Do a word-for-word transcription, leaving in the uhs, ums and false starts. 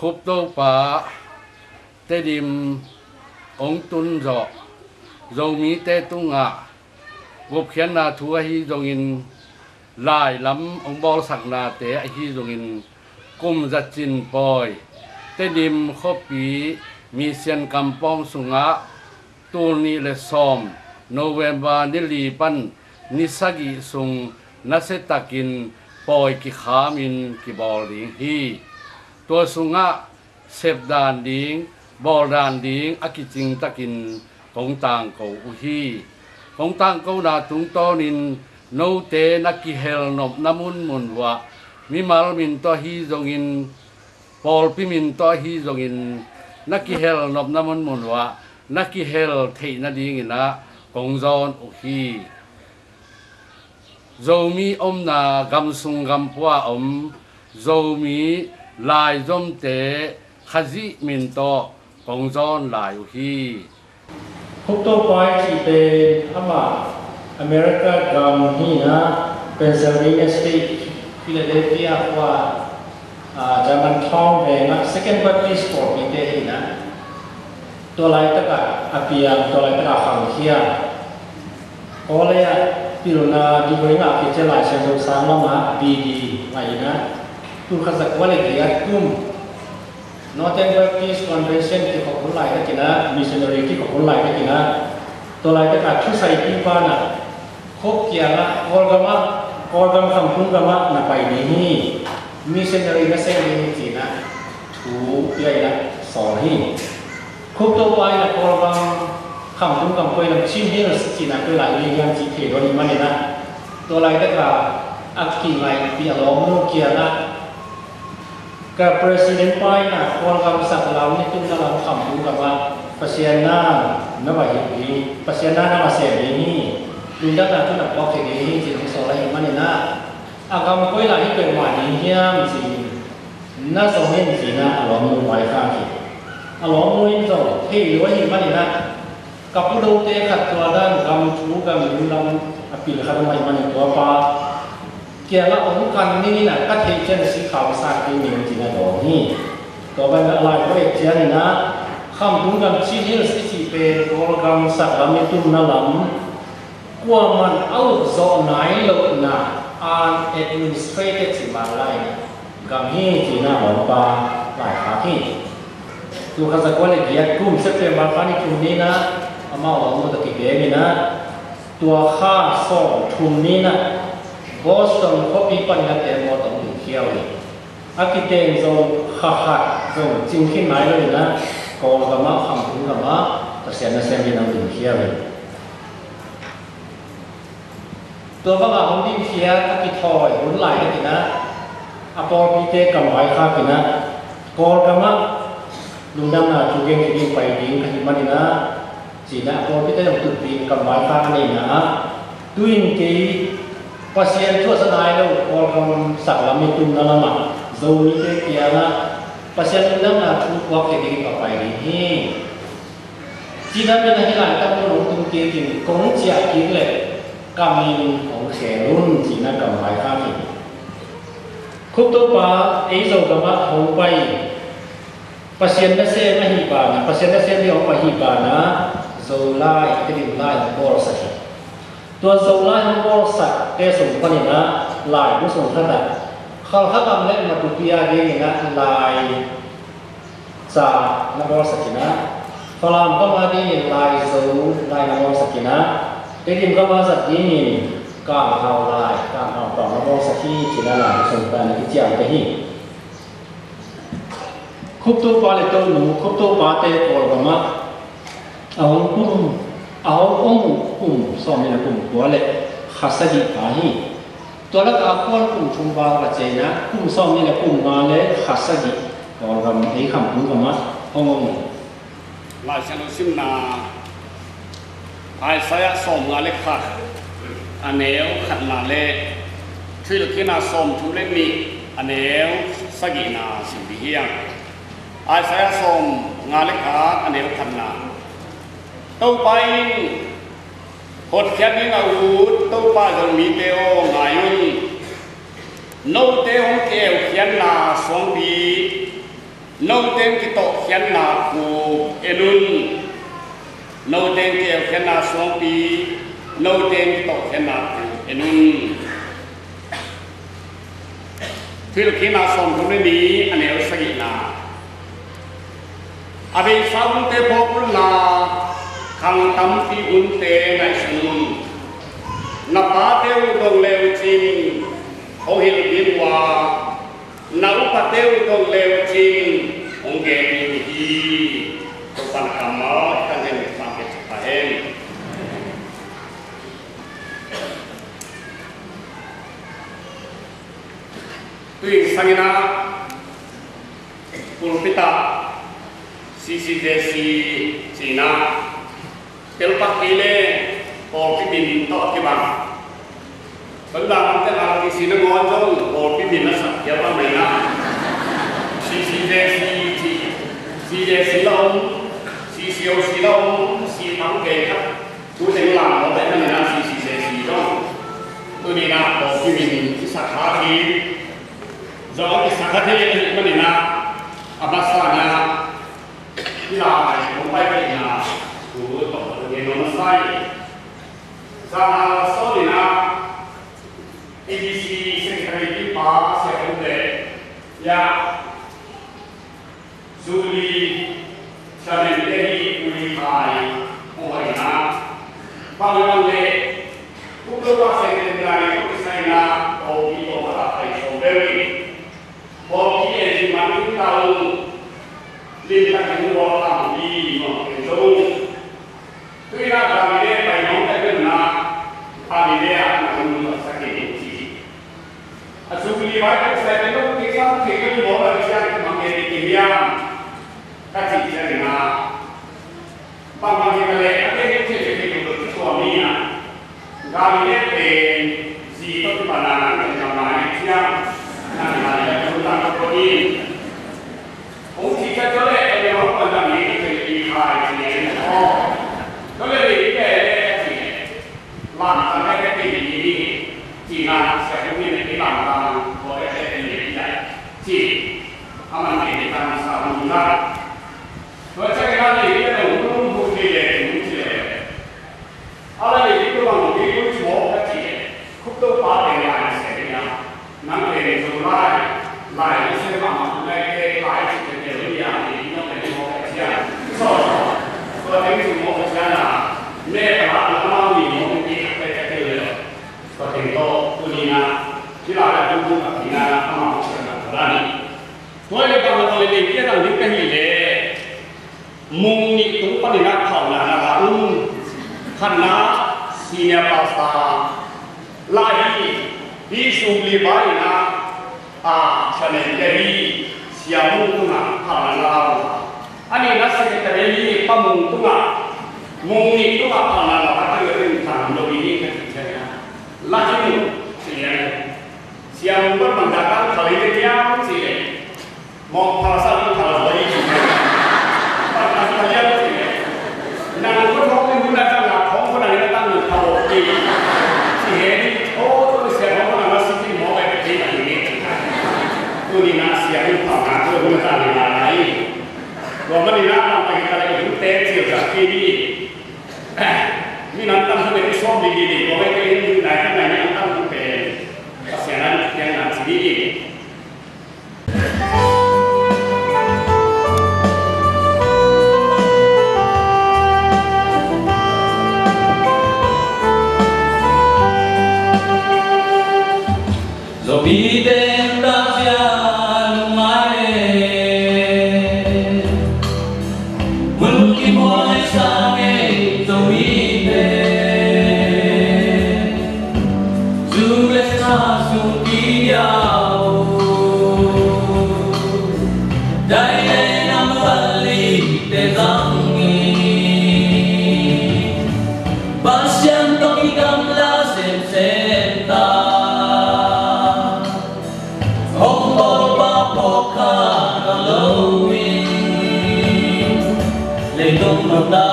Khup Topa Tedim hong tun zawh Zomite tungah gupkhiatna thu ahi zongin, lailam hong bawlsaknate ahi zongin, kum zacin pawi Tedim khuapi Misian kampawng sungah tul nih le sawm, November ni li pan ni sagih sung nasiatakin pawi kikhamin kibawl ding hi. Tua sungah sepdan ding, bawldan ding a kicingtakin kong tangko uh hi. Kong tangkona tungtawnin note na kihel nopna munmun uah, mimal min tawh ahi zongin, pawlpi min tawh ahi zongin, na kihel nopna munmun uah na kihel theih nadingin ah kong zawn uh hi. Zomi omna gamsung gampua om Zomi laizomte Khazih min tawh kong zawn lai uh hi. Khup Topa i cih pen amah America gam hi-in ah, Pennsylvania State, Philadelphia khua, ah, Germantown vengah Second Baptist pawlpite hi-in ah, tua laitakah a piang, tua laitakah a khangkhia. College ah pilna degree ngah khit ciang Lai Siangtho sang lamah B D ngah in ah, tul khat za kua le giat kum Northern Baptist Convention kikhop hun laitakin ah, missionary kikhop hun laitakin ah, tua laitakah thusaipi banah khup kiangah, Kawlgam ah, Kawlgam Khamtung gamah na pai ding hi, missionary na sem ding hi ci-in ah thu pia in ah sawl hi. Khup Topa in ah Kawlgam Khamtung gam koi lam, Chin Hills ci-in ah koi lai hi hiam cih thei lo ahih manin ah, tua laitakah a kingaihpih a lawmnu kiangah, ka president pa in ah Kawlgam saklam i tumna lam Khamtung gamah Pasian na na va hilh ding, Pasian na na va sem ding hi, lungdamna thu na puak thei ding hi ci-in hong sawl ahih manin ah, a gam koi lai hi peuhmah ding hiam ci-in na zong in ci-in ah a lawmnu vaikhak hi. A lawmnu in zong thei lo ahih manin ah, ka pu dote khat tua dan gam thu gam lim lam a pil khat om ahih manin tua pa kiangah hong kan ning in ah, ka theih ciang a si kha hong sak ding ning ci-in a dawng hi. Tua banah a laibu et ciangin ah, Khamtung gam Chin Hills i cih pen Kawlgam saklam i tumna lam kuaman a ukzawh nai lohna, unadministrated ci mah lai-in ah, gam hi ci-in ah lawmpa laikhak hi. Tul khat za kua le giat kum September kha ni thum ni-in ah amau lawmnu tawh kibeng in ah, tua kha sawm thum ni-in ah Boston khuapi panin ah tembaw tawh hong dingkhia uh hi. A kiteng zong kha khat zong cing khin nai lo-in ah, Kawlgam ah, Khamtung gam ah Pasian nasem dingin hong dingkhia uh hi. Tua bangah hong dingkhia a kithawi hun laitakin ah, a pawlpite kam vaikhak in ah, Kawlgam ah lungdamna thu gen khit ding, pai ding ka hih manin ah, ci-in ah a pawlpite zong tutpih in kam vaikhak a neihna ah, tu-in kei Pasian thu a za nai lo Kawlgam saklam i tumna lamah Zomite kiangah Pasian lungdamna thu puak khit dingin ka pai ding hi. Ci-in ah, hih laitak mun hong tung kik in, kong ciah kik leh ka min hong khel un, ci-in ah kam vaikhak hi. Khup Topa ei Zogam ah hong pai, Pasian nasem ahih banah, Pasian nasem ding hong pai ahih banah, Zolai, Tedim lai hong bawlsak hi. Tua Zolai hong bawlsakte sung panin ah, laibu sung khat ah, Khalkha gam le Matupi a dingin ah lai ca na bawlsak in ah, Falam gam a dingin Laizo lai na bawlsak in ah, Tedim gam a zat dingin Kanghau lai, Kanghau tawh na bawlsak hi, ci-in ah laibu sung khat ah na kiciamteh hi. Khup Topa le Tonu, Khup Topate Kawlgam ah a hong kum, a hong om uh kum sawmnih le kum kua le kha sagih pha hi. Tua lakah a khual kum thum val va ciah in ah, kum sawmnih le kum nga le kha sagih Kawlgam, ei Khamtung gam ah hong om uh. Lai Siangtho simna, Isaiah sawmnga le khat, a neu khatna le Thuhilhkikna sawmthum le nih, a neu sagihna sim dih hiam. Isaiah sawmnga le khat, a neu khatna. Topa in hotkhiat ding a ut, Topa Zomite aw, ngai un. Note hong ki-eukhiatna suangpi Note in kitawhkhiatna thu en un. Note in kielkhiatna suangpi, note in kitawhkhiatna thu en un. Thuhilhkikna sawmthum le nih, a neu sagihna. A beisa hunte phawk un la, khang tampi hunte ngaihsun un. Na pate uh dong le uh cin hong hilh ding uh a, na upate uh dong le uh cin hong gen ding uh hi. Topa na kammal i kan hen, i pang ke cik pa hen. Tuin sangin ah pulpit ah C C J C cihna telpak kei le pawlpi min tawh a kibang. Tonzang lam tel a kisi nangawn zong pawlpi min a sak hial bang mai na. C C J C, C J C la om, C C O C la om, si pang kei khat. Tu teng lam lo pen manin a C C J C zong tuni na pawlpi min i sak kha hi. Zong i sak kha thei ahih manin a, a masa na i lam ai kong pai kei na, tu tawh ngen nuam a sai. Zan a la sawn in a, E D C Secretary pa Sia Kum le, ya, Jubilee Chairman te hi Pu Lee Khai, Pu Hai na, bang le bang le, Pu Pu Pa Secretary na, Pu Lee Khai na, Pu Lee Khai na, Pu Lee Khai na, Pu Lee Khai na, Lim takin bawl a tam hi mawk in zong. Tui na Galilee pai mawk tak in na, Galilee ah na hun sak in ci. A Jubilee vai tak sai pen lok kik sam kik in bawl a ciang mawk in i kim hiam. Ka ci ciang in na. Bang bang hi ka leh, a teng teng teng teng teng teng tua mi a. Galilee pen zi tawh kipan a nang teng kam lai ciang, nang Galilee tun tang ko in. Hong ci ka tua leh, a leh hong pan dang mi ka teng i khai ci leh aw. Tua leh leh i leh leh ka ci leh. Lam tang leh ka teng i ni. Ci nang sia hong ni leh i lam tang ko leh leh i leh i leh. Ci. A man teng i tang sa hong ni la. Tua ciangin a lei ding a nong lungdam thei leh, nong ci leh. A la lei ding tua bang lungdam ci mawk a ci leh. Khupto pa teng lai na sem nia. Nang teng zong lai, lai na sem mahmah lai te, lai ci teng teng lai nia, lei ding nong teng mawk a ci a. So, so. Tua teng ci mawk a ci a na. Ne ka la na ma mi mawk a ci a te ka te leh. Tua teng tawh, tuni na. Ci lai a tung tung a ci na, a ma mawk a ci a na. Tua leh bang a bang leh lei ding a dang ding ka hih leh. Mung nih tung panin a phalna na la un. Khatna senior pastor la hi, hi sum li bai na a chairman te hi, Sia Mung tungah phalna na la un. A nihna secretary hi Pa Mung tungah, Mung nih tungah phalna na la ka ring tang lo hi ka ti ciang a. La hi Mung, ci lian. Sia Mung ban bang dah tang khal hi te hiam ci leh. Mawk phal sa ding phal zaw hi ci. Phal sa ding phal zaw hi ci. Nang mun hong in mun a tang a, hong mun a in a tang mun phal zaw hi. Ci he ni, o, tu sia hong mun a ma si ti mawk a hi ci a hi ni. Tu ni na sia mun phal na tu mun a tang ni na na hi. Tua man ni na tang pa hi ta le hun te ci za ki ni. Ni nang tang tu ni som ni ni ni. Tua mai ke ni na ka na ni tang tu pe. Ka sia na ni tiang na ci ni. Zopite ta zia lungai le. Mun kibuai sa ngei Zomite. Zu le sa sung ki diau. Dai le nam vali te zang i. Pasian tawh i gamla semsem ta. Hong bawl pa pawlkhat a lo in. Leitung nopna